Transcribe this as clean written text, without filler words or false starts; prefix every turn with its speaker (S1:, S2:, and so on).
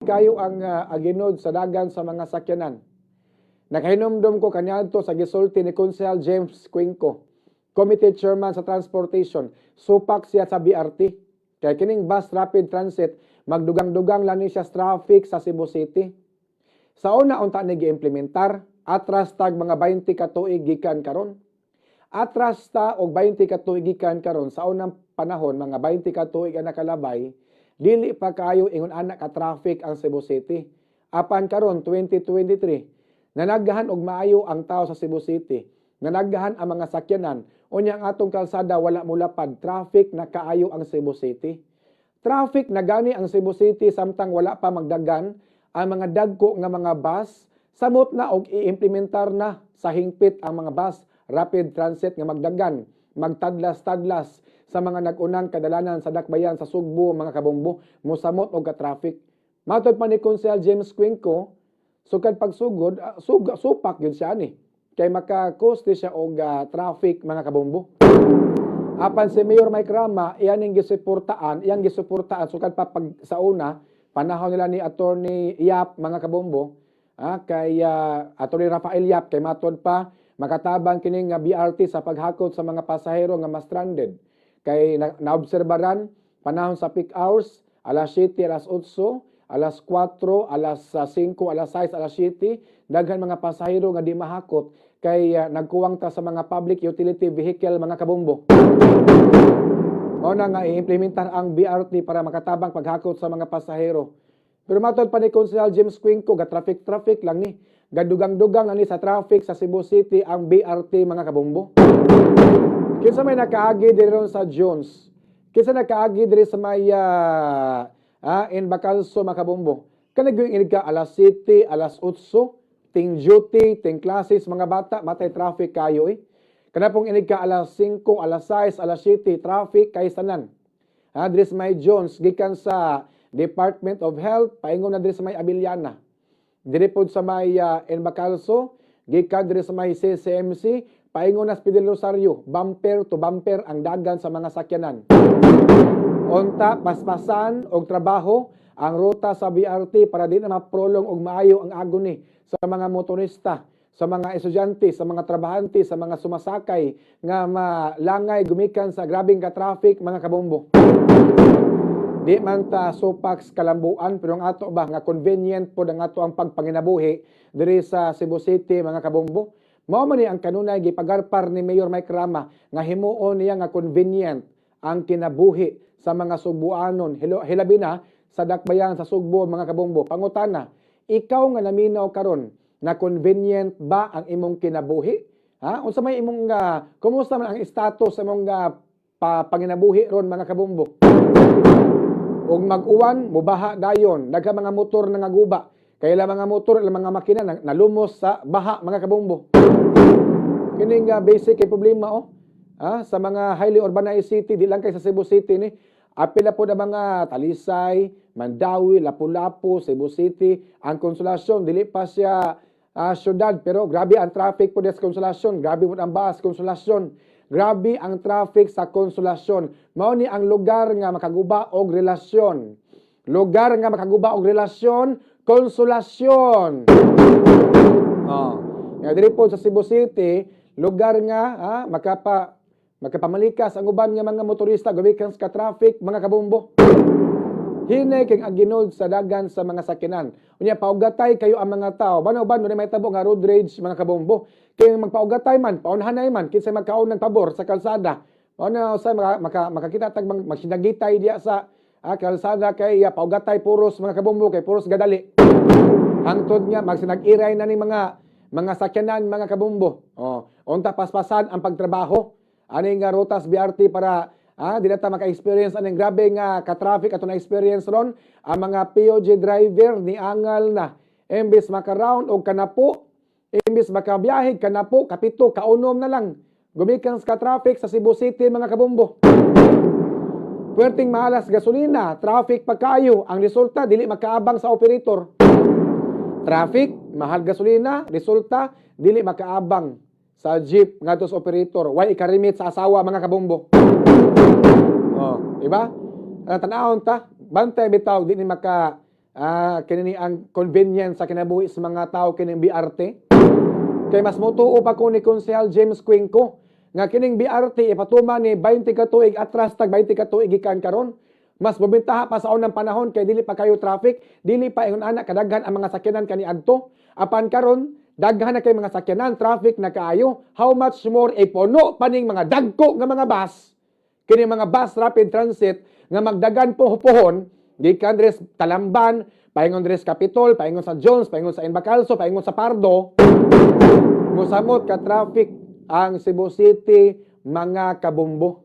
S1: Kayo ang aginod sa dagan sa mga sakyanan. Nakahinumdum ko kaniadto sa gisulti ni Konsehal James Cuenco, Committee Chairman sa Transportation, supak siya sa BRT. Kay kining bus rapid transit, magdugang-dugang lang ni siya sa traffic sa Cebu City. Sa una unta ni giimplementar, atras tag mga 20 ka tuig gikan karon. Atras ta og 20 ka tuig gikan karon, sa unang panahon, mga 20 ka tuig ang nakalabay, dili pa kaayo ingon ana ka traffic ang Cebu City. Apan karon 2023, nanaggahan og maayo ang tao sa Cebu City. Nanaggahan ang mga sakyanan. Unya ang atong kalsada wala molapad, traffic na kaayo ang Cebu City. Traffic na gani ang Cebu City samtang wala pa magdagan ang mga dagko nga mga bus, samot na og iimplementar na sa hingpit ang mga bus rapid transit nga magdagan, magtadlas-tadlas sa mga nag-unang kadalanan sa dakbayan sa Sugbo, mga kabombo, mosamot og ka-traffic. Matod pa ni Konsehal James Cuenco, sukad pagsugod, supak yun siya ni. Kay maka-cause di siya og traffic, mga kabombo. Apan si Mayor Mike Rama, iyan ang gisuportaan, iyang gisuportaan sukad pa pag sa una, panahon nila ni Attorney Yap, mga kabombo, kay Attorney Rafael Yap, kay matod pa makatabang kining nga BRT sa paghakot sa mga pasahero nga mas stranded. Kay naobserbaran panahon sa peak hours, alas 7, alas 8, alas 4, alas 5, alas 6, alas 7, daghan mga pasahero nga di mahakot kay nagkuwang ta sa mga public utility vehicle, mga kabombo. Mao na nga i-implementar ang BRT para makatabang paghakot sa mga pasahero. Pero matod pa ni Konsehal James Cuenco, ga traffic-traffic lang ni. Gadugang-dugang ani sa traffic sa Cebu City ang BRT, mga kabombo. Kinsa may nakaagi diri ron sa Jones? Kinsa nakaagi diri sa may in Bacalso, mga kabombo? Kanang inig ka alas 7, alas 8, ting duty, ting classes, mga bata, matay traffic kayo eh. Kana pong inig ka alas 5, alas 6, alas 7, traffic kay sanan. Ha, diri sa may Jones, gikan sa Department of Health, paingon na diri sa may Abellana. Diri pod sa may N. Bacalso, gikan diri sa may CCMC, paingon na sa Fidel Rosario, bumper to bumper ang dagan sa mga sakyanan. Unta paspasan og trabaho ang ruta sa BRT para di na maprolong og maayo ang agony sa mga motorista, sa mga estudyante, sa mga trabahante, sa mga sumasakay nga malangay gumikan sa grabeng ka-traffic, mga kabombo. Di man ta supak sa kalambuan, pero ang ato ba nga convenient pod ang ato ang pagpanginabuhi diri sa Cebu City, mga kabombo. Mao man ni ang kanunay gipagarpar ni Mayor Mike Rama nga himuon niya nga convenient ang kinabuhi sa mga Sugbuanon, hilabi na sa dakbayan sa Sugbo, mga kabombo. Pangutana, ikaw nga naminaw karon, na convenient ba ang imong kinabuhi? Ha? Unsa may imong kumusta man ang status sa imong panginabuhi ron, mga kabombo? Og mag-uwan, mubaha dayon, daghan mga motor na ngaguba. Kay ilang mga motor, ilang mga makina nalumos sa baha, mga kabombo. Kining basic kay problema oh. Ah, sa mga highly urbanized city, di lang kay sa Cebu City ni. Apil na po na mga Talisay, Mandaue, Lapu-Lapu, Cebu City, ang Consolacion, dili pa siya syudad, pero grabe ang traffic po sa Consolacion, grabe po ang bus Consolacion. Grabe ang traffic sa Consolacion. Mao ni ang lugar nga makaguba og relasyon. Lugar nga makaguba og relasyon, Consolacion. Oh. Nga diri po sa Cebu City, lugar nga makapamalikas ang uban nga mga motorista gumikan sa traffic, mga kabombo. Hinay kay aginod sa dagan sa mga sakyanan. Unya paugatay kayo ang mga tao. Bano-bano ni may tabo nga road rage, mga kabombo. Kay magpaugatay man, paunhanay man kinsa magkaon ng pabor sa kalsada. Mao na sa makakita tag magsinagitay diya sa kalsada kay paugatay puros, mga kabombo, kay puros gadali. Hangtod nga magsinag-iray na ni mga sakyanan, mga kabombo. Oh, unta paspasan ang pagtrabaho ani nga rutas BRT para di na ta maka-experience aning grabe nga ka-traffic ato na experience ron. Ang mga POG driver ni angal na imbes maka-round og kanapo, imbes makabiyahe kanapo, kapito, kaunom na lang gumikan sa traffic sa Cebu City, mga kabombo. Puwerteng mahalas gasolina, traffic pagkayo, ang resulta dili makaabang sa operator. Traffic, mahal gasolina, resulta dili makaabang sa jeep ngadto sa operator. Way ikarimit sa asawa, mga kabombo. Oh, di ba? Tanawon ta, bantay bitaw di ni maka Kini ni ang convenience sa kinabuhi sa mga tao, kining BRT. Kay mas motuo pa ko ni Konsehal James Cuenco nga kining BRT ipatuman ni 20 ka tuig atras tag 20 ka tuig gikan karon. Mas bubintaha pa sa unang panahon kay dili pa kayo traffic, dili pa ingon ana kadaghan ang mga sakyanan kaniadto. Apan karon daghan na kay mga sakyanan, traffic na kaayo. How much more ipuno pa ning mga dagko nga mga bus, kini mga bus rapid transit nga magdagan po pohon gikan diri sa Talamban, paingon diri sa Capitol, paingon sa Jones, paingon sa Bacalso, paingon sa Pardo. Musamot ka traffic ang Cebu City, mga kabombo.